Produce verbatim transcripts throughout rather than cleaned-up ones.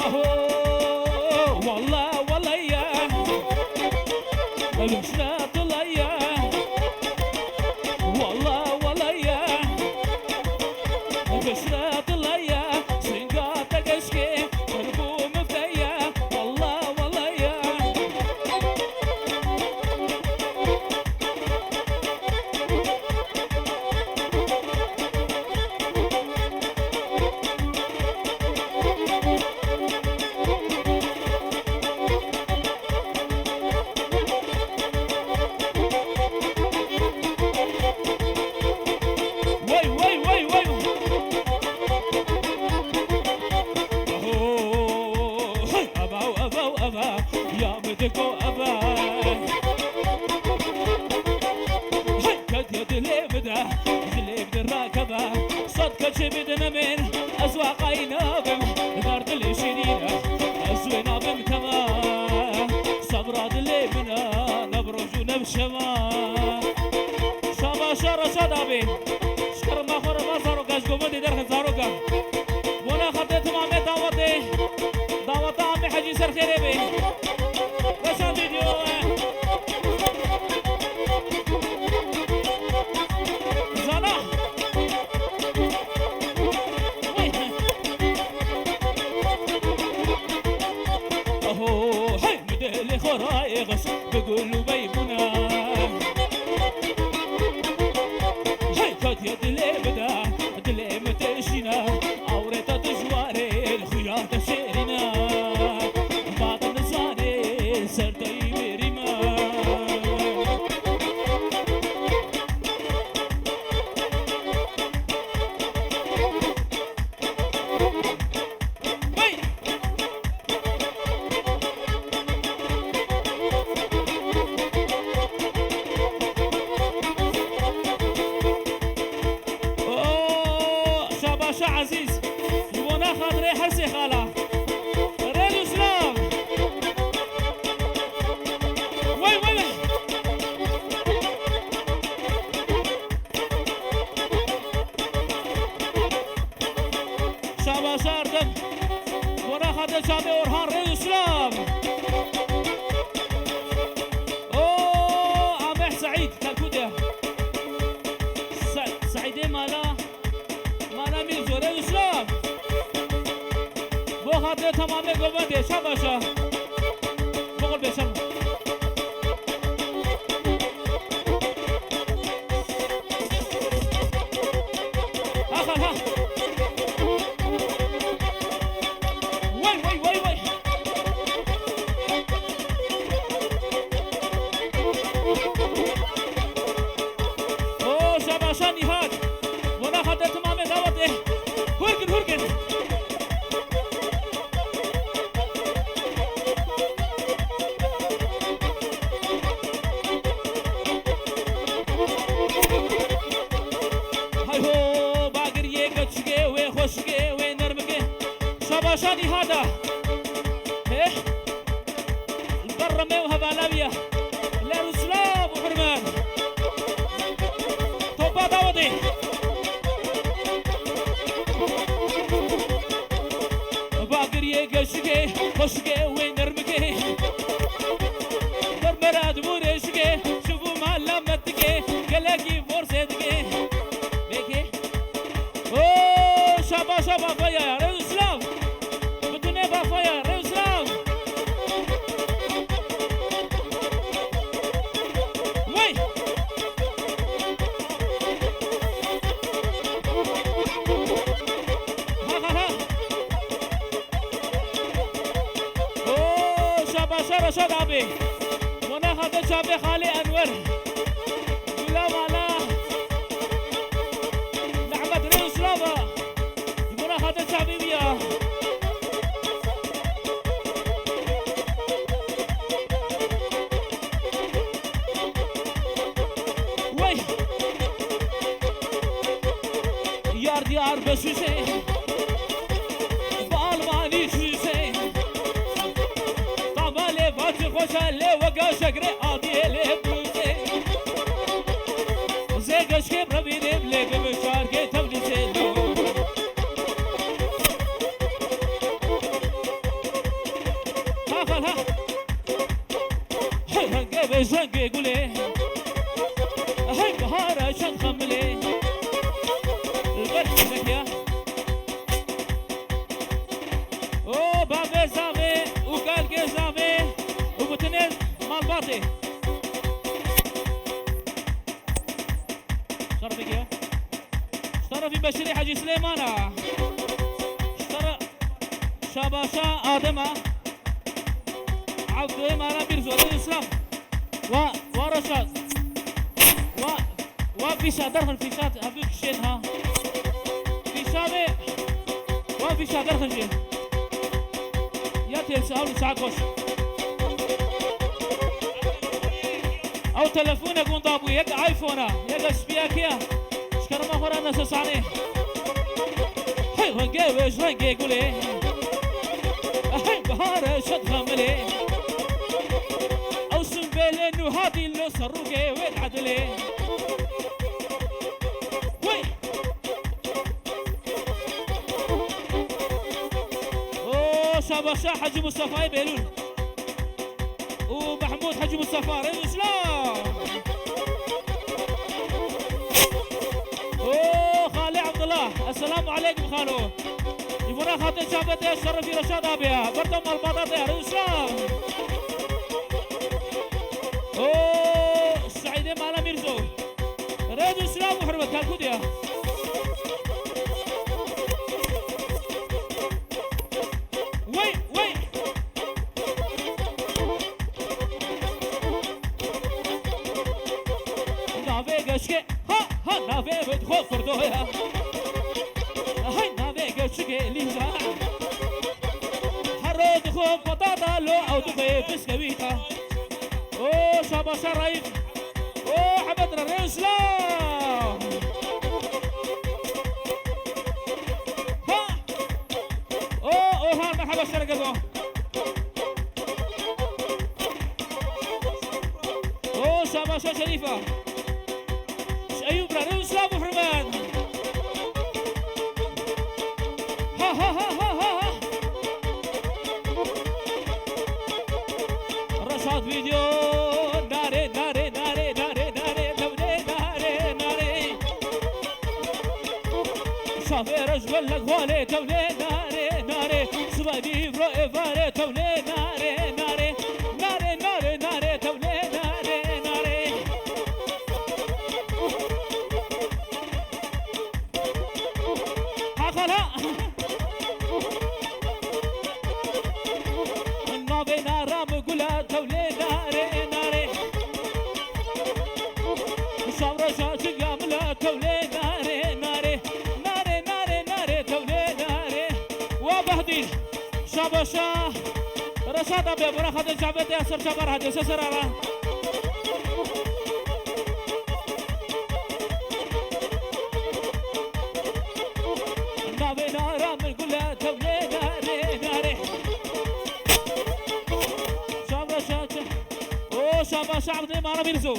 Aho, walla, walla ya. Bişra dila ya. Walla, walla ya. Bişra dila ya. Singa te geşkê. Qurbu mifte ya. Walla, walla ya. Wey, wey, wey, wey. Aho, hey, ava, ava, ava, ya mi diko ava. Hey, kediye dilê mi de, dilê mi de rakeve. Sed keçê bidin min, ez waqayî nabim. Dar dilê şirîne, ez wê nabim keva. Sabra dilê min e, ne bi roj û ne bi şeva. Şabaşa Reşad abi. Şkerma xwe re va zaroka, ji govendê derxin zaroka. Bona xatirê timamê dawetê. Daweta Amê Hecî ser xêrê bê. Reşad video. Zana. Aho, hey, mi dilê xwe rayê xist bi gul û beybûna. Hey, ketiye dilê bide, dilê min têşîne, ewreta dijwarê, xuya te şêrîne. Bade nizanê, ser te yî bêrî me. Hey! Oo, şabaşa Ezîz. Ji bona xatirê her sê xala. Rêz û silav. Wey, wey, wey. Şabaş Erdem. Bona xatir çavê Orhan, rêz û silav. O, Ameh Seîd, Kerkûk e. Se-, Seîdê mala, mala Mîrzo, rêz û silav. Bo xatir temamê govendê, şabaşa. Bixul bê, şerm. Axa, ha. Wey, wey, wey, wey. O, şabaşa Nîhat. Bona xatir timamê dawetê. Hûr kin, hûr kin. Hay ho, bagiriyê keçikê wê xweşikê wê nermikê. Şabaşa Nîhada. Hê. Li ber remê û hevala wî ye. Lêr û silav û hurmet. Topa dawetê. Bagiriyê keçikê, xweşikê wê nermikê. Bermera dimûrê şikê, şiv û mala metikê, gelekî forsê dikê. Peki. Oo, şabaşa bafaya, rêz û silav. Bitinê bafaya, rêz û silav. Wey! Ha, ha, ha. Oo, şabaşa Reşad abi. Bona xatir çavê Xalê Enwer. Gula mala. Nehmet rê û silava. Bona xatir çavê wî ya. Wey! Yar diyar beşuşê. Bi almanî çûsê. Tamalê vaçi xweşa lê wega şegrê adiyê lê dûsê. Zê geşkê bi Çend xemilê. Li ber kîvek ya. O bavê zavê û kalkê zavê û bitinê malbatê. Şerefê kê? Şerefî Beşirê Hecî Silêmana. Şere-, Şabaşa Adema. Abdulê Mara Mîrzo, Rêz Îslam. Wa, wa Reşad. Wa, wa fîşa derxin, fîşa hevdû kişên ha. Fîşa vê, wa fîşa derxin jê. Ya têl saha û saha koş. Ew telefonek hûn dabû, yek iPhone-a, yek spiyakî ya. Ji kerema xwe re nese sahnê. Hey rengê wê ji rengê gulê. Hey bihare şed xemilê. Ew simbêlê nû hatî lo ser rûkê wê edilê. Wey! O şabaşa Hecî Mustafayê Bêlûl. û Mehmûd Hecî Mustafa, Rêz Îslam. û Xalê Abdullah, Esselamu Aleykum Xalo. Ji bona xatir çavê te şerefî Reşad abiya, berda malbata te, Rêz Îslam. û Seîdê Mala Mîrzo, Rêz Îslam û hurmet, Kalkûtê ya. Wey, wey. Navê geşkê, ha, ha, navê min xwe Firdo ya. Hey, navê geşkê Lîza. Hero dixwe patata lo, ew dixwe biskewîta. O, şabaşa Raîf. O, Ehmed re, Rêz Îslam. Ha. O, Orhan, merhaba, şereke do. O, şabaşa Şerîfa. Eyûb re, Rêz Îslam û hurmet. Ha, ha, ha. Reşad Video, nare, nare, nare, nare, nare, tevlê, nare, nare. Şafê rejbel lek valê tevlê, nare, nare. Sibe dîvro êvarê tevlê, nare, nare. Nare, nare, nare, tevlê, nare, nare. Haqala. Navê nara min gula tewlê nare nare. Şavra şaçinga min la tewlê nare nare. Nare, nare, nare, tewlê nare. Wa Behdî. Şabaşa. Reşada be, bura xatir çavê te ser çavar hate, se ser ara. Navê nara min gule tewlê nare nare. Şabaşa. O şabaşa Abdê Mara Mirzo.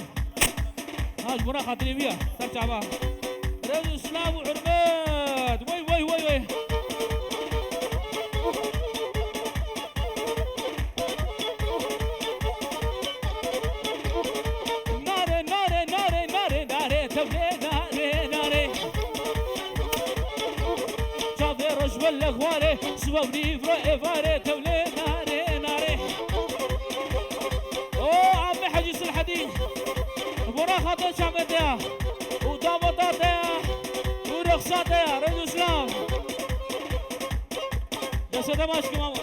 Ha, ji bona xatirê wî ya, ser çava. Rêz û silav û hurmet. Wey, wey, wey, wey. Nare, nare, nare, nare, nare, tevlê nare, nare. Çavê roj wele xwarê, siwev nîvro êvarê, tevlê nare, nare. O, Amê Hecî Silhedîn. Bona xatir çavê te ya. Û daveta te ya. Û rexsa te ya. Rêz û silav. Destê te baş kim ama.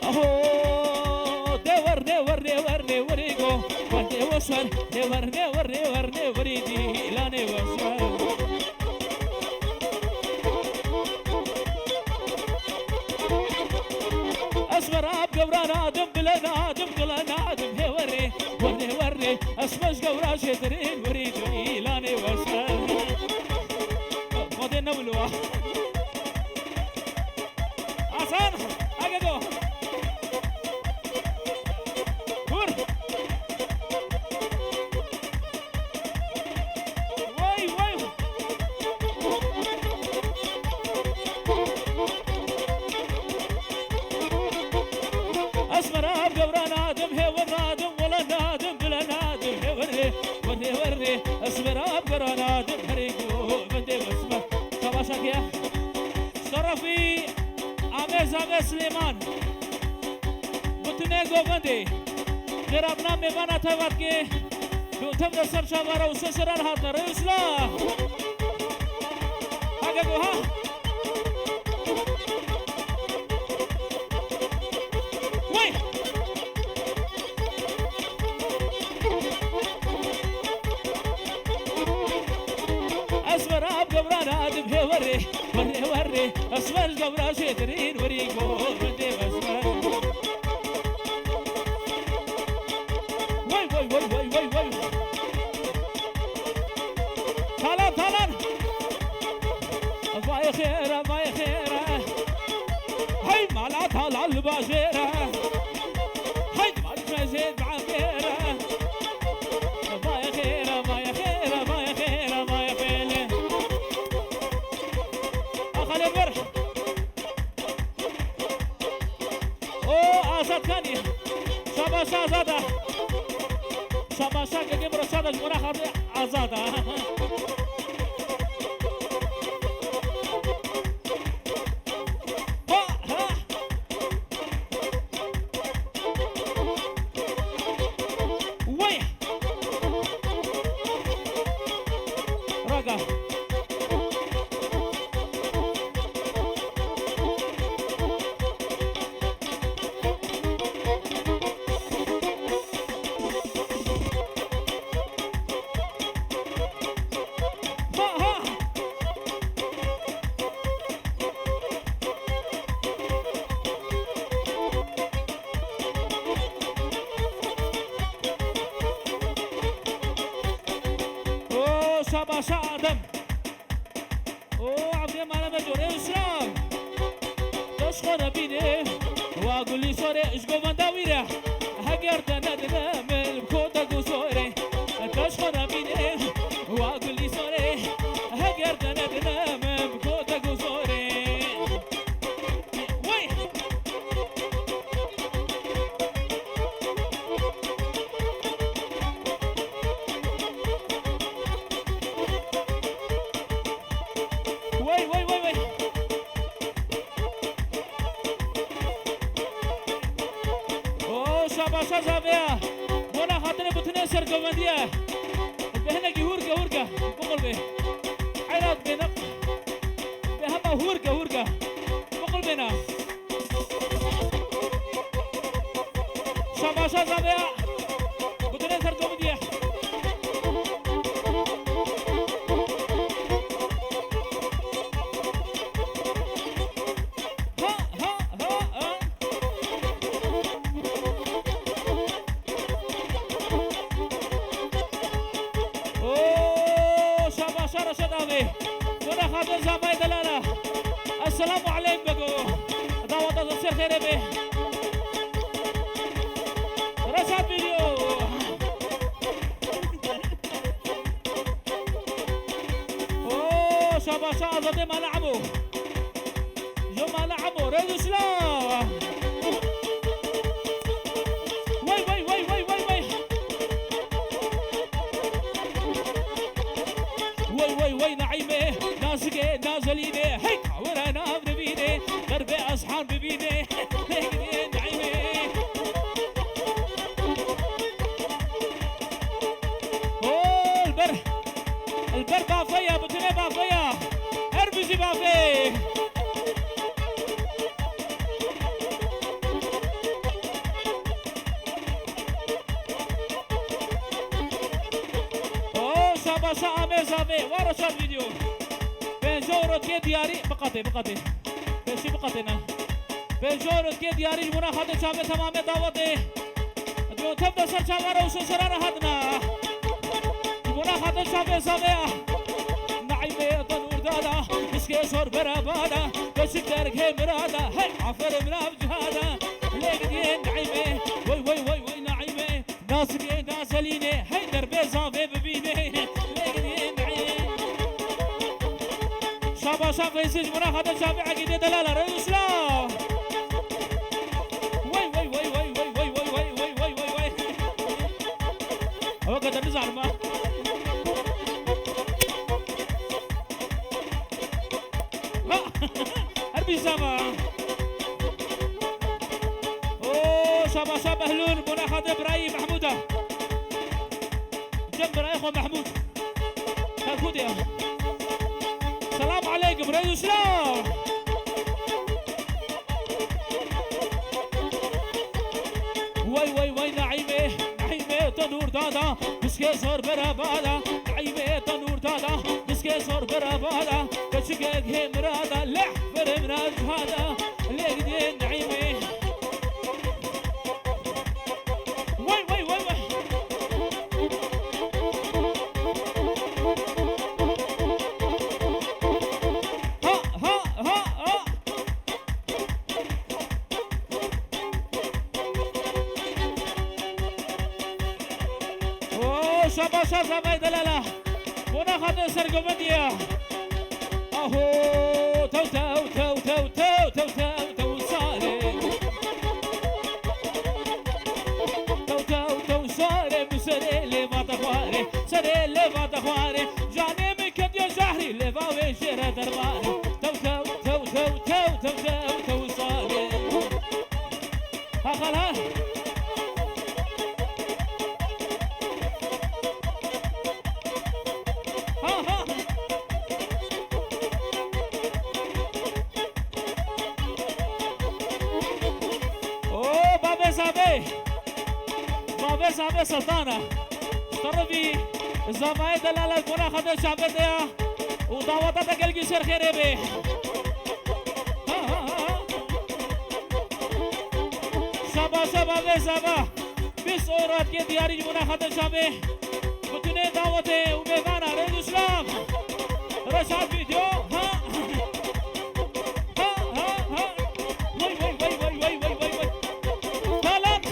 Aho, de wer, de wer, de wer, de wer go. Wer de wer, de wer, de wer, de wer, de wer di, la de wer. Ez xerab gewra nadim, bile nadim, dile nadim, hê werê, werê, werê. Ez xweş gewra jêtirîn, werî tu îlanê wesel. Xwedê ne wilo. Hasan, hage do. Vur. Vay, vay. Şerefî Amê Zavê Silêman. Butine govendê. Xêrabna mêvana tevatkê. Dû tev de ser çavara û seseran hatine. Rê û silah. Hage go ha. Wey! Esmer ab gevrana dibê werê, werê, werê. Esmer gevra jêtirîn werî govendê esmer. Wey, wey, wey, wey, wey, wey. Talan, talan. Vay xêre, vay xêre. Hey mala talan li bajêre. Hey mal mezê bavêre. Vay xêre, vay xêre, vay xêre, vay xêre. Axalê bir. O Azad Kanî. Şabaş Azada. Şabaşa Gege Murad Şada ji bona xatir Azada. Ha, ha. Wey! Raga. Ha, ha. O şabaşa Adem. O Evdê mane me corê Îslam. Keş xwe nebîne, wa gulî sore, ji govenda wî re. Heger te nedine min, bi kota ku sore. Keş xwe nebîne, wa gulî sore. Heger te nedine min, bi kota ku sore. Wey! Wey, wey, wey, wey. O şabaşa Zavê ya. Bona xatirê butine sergovendiye. Bi hinekî hûrke hûrke. Biqulbê. Eyra bêne. Bi hema hûrke hûrke. Biqulbêne. Şabaşa Zavê ya. Butine sergovendiye. Ha, ha, ha, ha. Oo, şabaşa Reşat abi. Bona xatir Zavayê delala. Esselamu aleykum bego. Dawata ser xêrê be. Reşat video. Oo, şabaşa Azadê mala Emo. Yo mala Emo, rêz û silav. Wey, wey, wey, wey, wey, wey. Wey, wey, wey, Naîmê, nazikê, nazelînê. Hey, were nav dibînê, qerbê ezhan bibînê. Hey, Naîmê. Hol ber. Li ber bafê ya, butine bafê ya. Her bijî bafê. O şabaşa Amê Zavê. Wara şad video. Pênc euro tê diyarî. Biqatê, biqatê. Pêşî biqatê ne. Pênc euro tê diyarî ji bona xatir çavê temamê dawetê. Diyo tev de ser çavara û şeşerana hatina. Ji bona xatir çavê Zavê ya. Naîmê tenûr dada, miskê sor bere bada, beşik dergê mirada, hey aferin mirav cihada. Lê gidiyê Naîmê, wey, wey, wey, wey, Naîmê. Nazikê, nazelînê, hey derbê Zavê bibînê. Lê gidiyê Naîmê. Şabaşa Feyzî ji bona xatir çavê Egîdê delala, rêz û silav. Wey, wey, wey. Ew kadar nizanim ha. Ha! Her bî zava. Oo, şabaşa Behlûl, bona xatir birayî Mehmûda. Cem birayê xwe Mehmûd. Her ku diya. Selam aleykum, rêz û selam. Wey, wey, wey, Naîmê, Naîmê, te nûr dada, biskê zor berevada. Naîmê, te nûr dada, biskê zor berevada. Keçikek hê mirada, leh verê min a cihada. Lê gidê Naîmê. Wey, wey, wey, wey. Ha, ha, ha, ha. Oo, şabaşa zavayê delala. Bona xatir sergovendî ye. Aho, tew, tew, tew, tew, tew, tew, tew, tew, tew, sarê. Tew, tew, tew, sarê, bi serê lêva te xwarê, serê lêva te xwarê. Canê min ketiye jehrî, lêva wê jê re dermanê. Tew, tew, tew, tew, tew, tew, tew, tew, sarê. Ha, xal, ha. Ha, ha. Oo, bavê zavê. Bavê zavê Sultana. Starvî zavayê delala bona xatir çavê te ya. Û daweta te gelkî ser xêrê bê. Ha, ha, ha, ha. Şaba, şaba, bavê zava. Bîst euro dike diyarî ji bona xatir çavê. Bütünê dawetê û mêvana rêz û silav. Reşat Video, ha. Ha, ha, ha. Vay, vay, vay. Talat.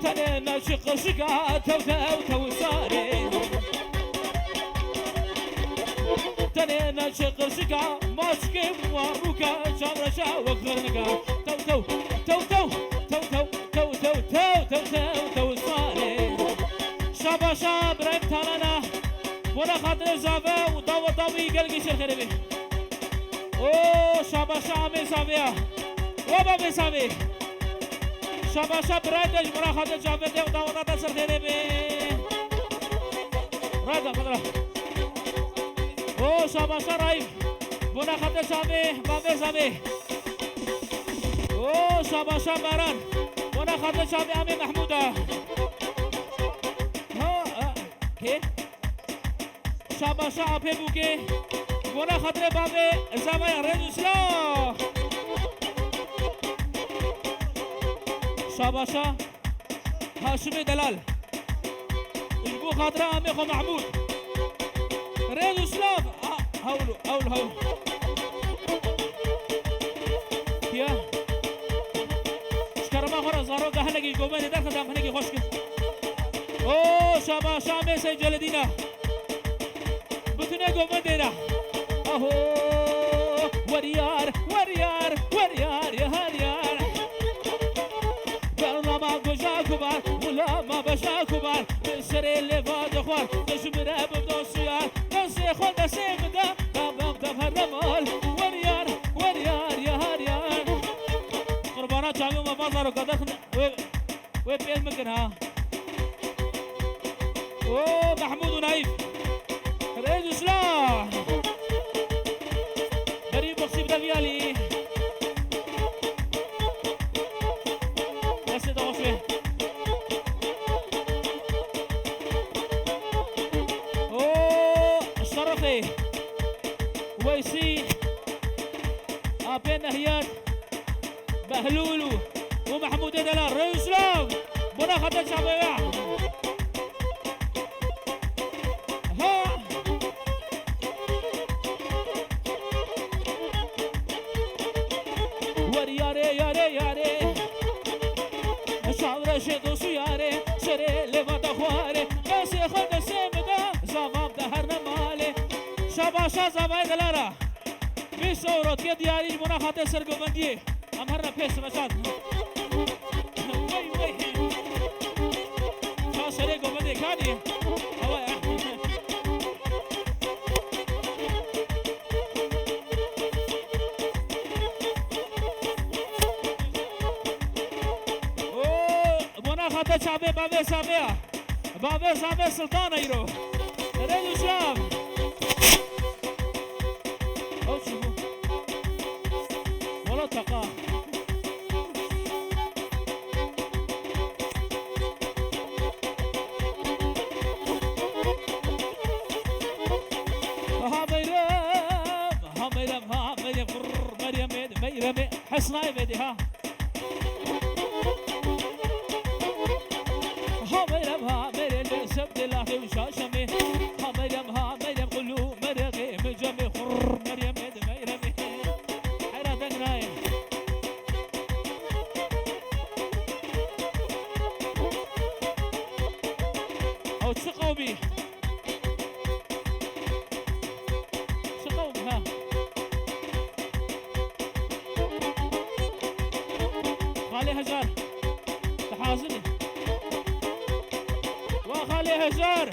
Tenê naçi qirşika tew tew tew sarê. Tenê naçi qirşika maçkê wa bûka çavreşa wek xirnika. Tew tew, tew tew, tew tew, tew tew, tew tew, tew tew sarê. Şabaşa Birahîm Talana. Bona xatirê zave û daweta wî gelkî şêr xêrê bê. O şabaşa amê zave ya. Wa bavê zave. Şabaşa birayê te ji bona xatir çavê te û daweta te ser xêrê bê. Rada xwe ra. O şabaşa Raîf. Bona xatir çavê, bavê zave. O şabaşa Baran. Bona xatir çavê amê Mehmûda. Ha, ha. Hê. Şabaşa apê bûkê. Bona xatirê bavê zavaya rêz û silav. Şabaşa Haşimê Delal. Ji bo xatira amê xwe Mehmûd. Rêz û silav. Ha, hewl, hewl, hewl. Ya. Ji kerema xwe re zaroka hinekî govendê derxin, dem hinekî xweş kir. O şabaşa amê Seyîd Celedîna. Bütünê govendê re. Aho, wer yar, wer yar, wer yar, yar, yar. Bernama goja kubar, ulama beşa kubar. Bi serê lêva dixwar, te ji min re bibdo siyar. Destê xwe destê min de, da bam da her mal. Wer yar, wer yar, yar, yar. Qurbana çavê me bazaro kadar wê, wê pêl mikin ha. O Mehmûd û Naîf. Rêz û silav. Berî boksî bide vî alî. Destê de xweş be. O Şerefê. Weysî. Apê Nehyar. Behlûl û, û Mehmûdê Delal. Rêz û silav. Bona xatir çavê we. Ha. Wer yarê, yarê, yarê. Çavreşê dost û yarê. Serê lêva da xwarê. Destê xwe destê min de. Zavam de her ne malê. Şabaşa zavayê Delala. Bîst euro dike diyarî ji bona xatir sergovendiyê. Em herine pêş Reşad. Wey, wey. Ça serê Kanî. Ewa ya. Oo, bona xate çavê bavê savê ya. Bavê savê Sultan Eyro. Rê duşam. Ew çi bû? Wala teqa. Ha Meyrem, ha Meyrem, ha Meyrem, qurr, Meryemê, Meyremê, Hesnayê vedê ha. Ha Meyrem, ha Meyrem, li seb de lafê û şaşemê. Ha Meyrem, ha Meyrem, qulû merexê, min cemê, qurr, Meryemê, Meyremê. Heyra deng nayê. Ew çi qewmî? Çi qewm ha? Xalê Hejar. Tu hazir î? Wa Xalê Hejar.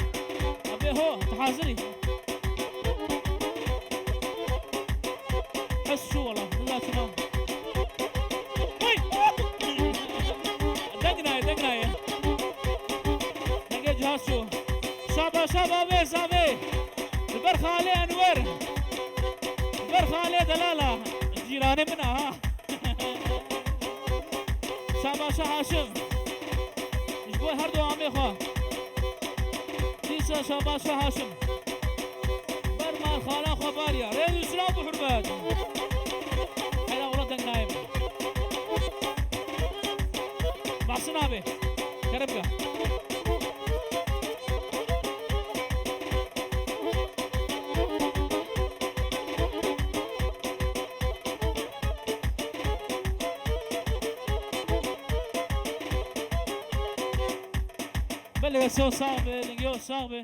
Abê ho, tu hazir î? Hes şû wala, nida çima. Hey! Deng nayê, deng nayê. Dengê cihaz şû. Şaba, şaba, vê, zavê. Li ber Xalê Enwer. Li ber Xalê Delala. Cîranê min a ha. Şabaşa Haşim. Ji bo her du amê xwe. Dîsa Şabaşa Haşim. Ber mal xala xwe bariya. Rê û silav bi hurmet. Heyra wala deng nayê. Mahsin abi. Kerem ka. Belê, so sax be, dengê sax be.